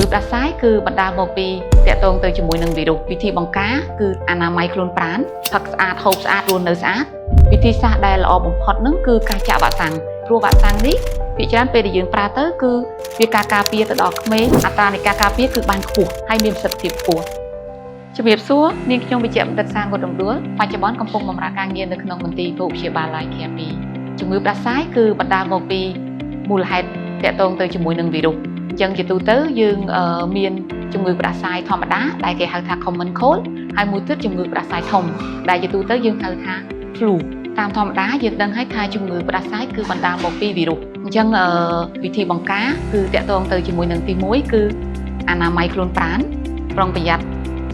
ផ្ដាសាយគឺបណ្ដាលមកពីតាក់ទងទៅជាមួយនឹងវីរុសវិធីបង្ការគឺអនាម័យខ្លួនប្រាណផឹកស្អាតហូបស្អាតរស់នៅស្អាតវិធីសាស្ត្រដែលល្អបំផុតហ្នឹងគឺការចាក់វ៉ាក់សាំងព្រោះវ៉ាក់សាំងនេះភាគច្រើនពេលដែលយើងប្រើទៅគឺវាការការពារទៅដល់ក្មេងអត្រានៃការការពារគឺបានខ្ពស់ហើយមានប្រសិទ្ធភាពខ្ពស់ជំរាបសួរនាងខ្ញុំវិជ្ជបណ្ឌិតសាងវុឌ្ឍរំដួលបច្ចុប្បន្នកំពុងបម្រើការងារនៅក្នុងមន្ទីរពហុព្យាបាលឡាយខេ2ជំងឺផ្ដាសាយគឺបណ្ដាលមកពីមូលហេតុតាក់ទងទៅជាមួយនឹងវីរុសអញ្ចឹងជាទូទៅយើងមានជំងឺផ្ដាសាយធម្មតាដែលគេហៅថា common cold ហើយមួយទៀតជំងឺផ្ដាសាយធំដែលជាទូទៅយើងហៅថា flu។ តាមធម្មតាយើងដឹងហើយថាជំងឺផ្ដាសាយគឺបណ្ដាលមកពីវីរុសអញ្ចឹងវិធីបង្ការគឺតាក់ទងទៅជាមួយនឹងទី1គឺអនាម័យខ្លួនប្រាណប្រុងប្រយ័ត្ន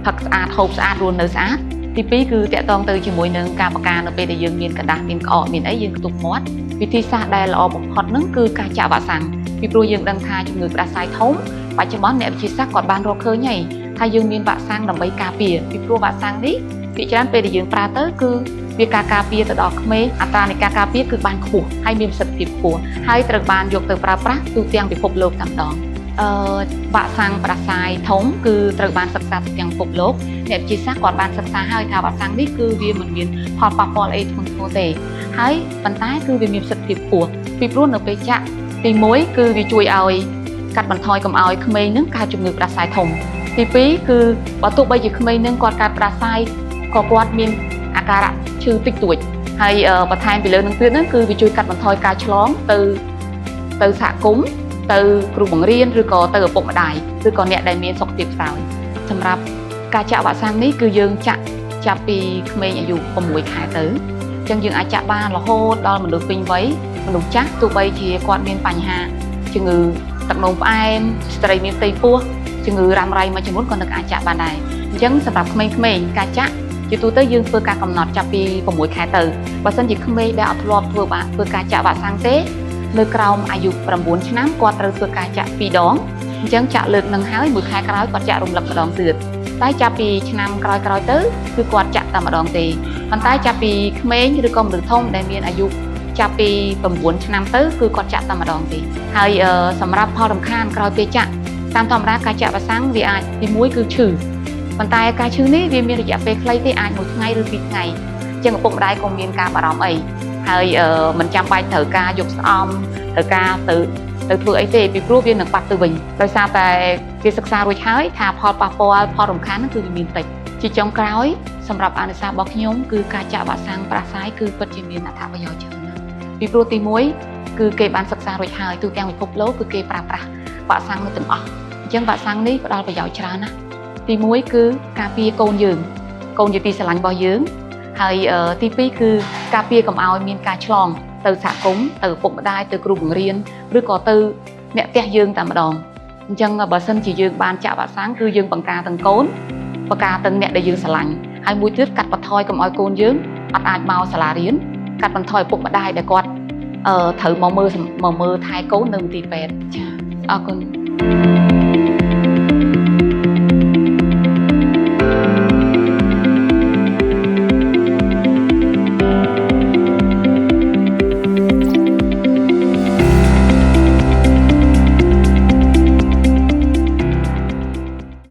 ផឹកស្អាតហូបស្អាតរស់នៅស្អាតទី2គឺតាក់ទងទៅជាមួយនឹងការបង្ការនៅពេលដែលយើងមានកណ្ដាស់មានក្អកមានអីយើងខ្ទប់មាត់វិធីសាស្ត្រដែលល្អបំផុតហ្នឹងគឺការចាក់វ៉ាក់សាំងពីព្រោះយើងដឹងថាជំងឺផ្ដាសាយធំបច្ចុប្បន្នអ្នកវិទ្យាសាស្ត្រគាត់បានរកឃើញហើយថាយើងមានវ៉ាក់សាំងដើម្បីការពារពីព្រោះវ៉ាក់សាំងនេះភាគច្រើនពេលដែលយើងប្រើទៅគឺវាការការពារទៅដល់ក្មេងអត្រានៃការការពារគឺបានខ្ពស់ហើយមានប្រសិទ្ធភាពខ្ពស់ហើយត្រូវបានយកទៅប្រើប្រាស់ទូទាំងពិភពលោកតែម្ដងវ៉ាក់សាំងផ្ដាសាយធំគឺត្រូវបានសិក្សាទូទាំងពិភពលោកអ្នកវិទ្យាសាស្ត្រគាត់បានសិក្សាហើយថាវ៉ាក់សាំងនេះគឺវាមិនមានផលប៉ះពាល់អីធ្ងន់ធ្ងរទេហើយប៉ុន្តែគឺវាមានប្រសិទ្ធភាពខ្ពស់ពីព្រោះនៅពេលចាក់ទី1គឺវាជួយឲ្យកាត់បន្ថយកុំឲ្យក្មេងនឹងកើតជំងឺផ្ដាសាយធំទី2គឺបើទោះបីជាក្មេងនឹងគាត់កើតផ្ដាសាយក៏គាត់មានអាការៈឈឺតិចតួចហើយបន្ថែមពីលើនឹងទៀតហ្នឹងគឺវាជួយកាត់បន្ថយការឆ្លងទៅទៅសហគមន៍ទៅគ្រូបង្រៀនឬក៏ទៅឪពុកម្ដាយឬក៏អ្នកដែលមានសុខភាពខ្សោយសម្រាប់ការចាក់វ៉ាក់សាំងនេះគឺយើងចាក់ចាប់ពីក្មេងអាយុ6ខែទៅអញ្ចឹងយើងអាចចាក់បានរហូតដល់មនុស្សពេញវ័យមនុស្សចាស់ទោះបីជាគាត់មានបញ្ហាជំងឺទឹកនោមផ្អែមស្ត្រីមានផ្ទៃពោះជំងឺរ៉ាំរ៉ៃមួយចំនួនក៏នឹងអាចចាក់បានដែរអញ្ចឹងសម្រាប់ក្មេងៗការចាក់ជាទូទៅយើងធ្វើការកំណត់ចាប់ពី6ខែទៅបើសិនជាក្មេងដែលអត់ធ្លាប់ធ្វើបាធ្វើការចាក់វ៉ាក់សាំងទេនៅក្រោមអាយុ9ឆ្នាំគាត់ត្រូវធ្វើការចាក់2ដងអញ្ចឹងចាក់លើកនឹងហើយមួយខែក្រោយគាត់ចាក់រំលឹកម្ដងទៀតតែចាប់ពីឆ្នាំក្រោយៗទៅគឺគាត់ចាក់តែម្ដងទេប៉ុន្តែចាប់ពីក្មេងឬក៏មនុស្សធំដែលមានអាយុចាប់ពី9ឆ្នាំទៅគឺគាត់ចាក់តែម្ដងទេហើយសម្រាប់ផលរំខានក្រោយពេលចាក់តាមធម្មតាការចាក់វ៉ាក់សាំងវាអាចទី1គឺឈឺប៉ុន្តែការឈឺនេះវាមានរយៈពេលខ្លីទេអាចមួយថ្ងៃឬពីរថ្ងៃអញ្ចឹងឪពុកម្ដាយក៏មានការបារម្ភអីហើយមិនចាំបាច់ត្រូវការយកស្អំត្រូវការទៅទៅធ្វើអីទេពីព្រោះវានឹងបាត់ទៅវិញដោយសារតែគេសិក្សារួចហើយថាផលប៉ះពាល់ផលរំខានហ្នឹងគឺវាមានតិចជាចុងក្រោយសម្រាប់អនុសាសន៍របស់ខ្ញុំគឺការចាក់វ៉ាក់សាំងផ្ដាសាយគឺពិតជាមានអត្ថប្រយោជន៍ច្រើនណាស់ពីព្រោះទី1គឺគេបានសិក្សារួចហើយទូទាំងពិភពលោកគឺគេប្រើប្រាស់វ៉ាក់សាំងនោះទាំងអស់អញ្ចឹងវ៉ាក់សាំងនេះផ្ដល់ប្រយោជន៍ច្រើនណាស់ទី1គឺការពារកូនយើងកូនជាទីស្រឡាញ់របស់យើងហើយទី2គឺការពារកុំឲ្យមានការឆ្លងទៅសហគមន៍ទៅឪពុកម្ដាយទៅគ្រូបង្រៀនឬក៏ទៅអ្នកផ្ទះយើងតែម្ដងអញ្ចឹងបើសិនជាយើងបានចាក់វ៉ាក់សាំងគឺយើងបង្ការទាំងកូនបង្ការទាំងអ្នកដែលយើងស្រឡាញ់ហើយមួយទៀតកាត់បន្ថយកុំឲ្យកូនយើងអត់អាចមកសាលារៀនកាត់បន្ថយឪពុកម្ដាយដែលគាត់ត្រូវមកមើលថែកូននៅមន្ទីរពេទ្យចាអរគុណ។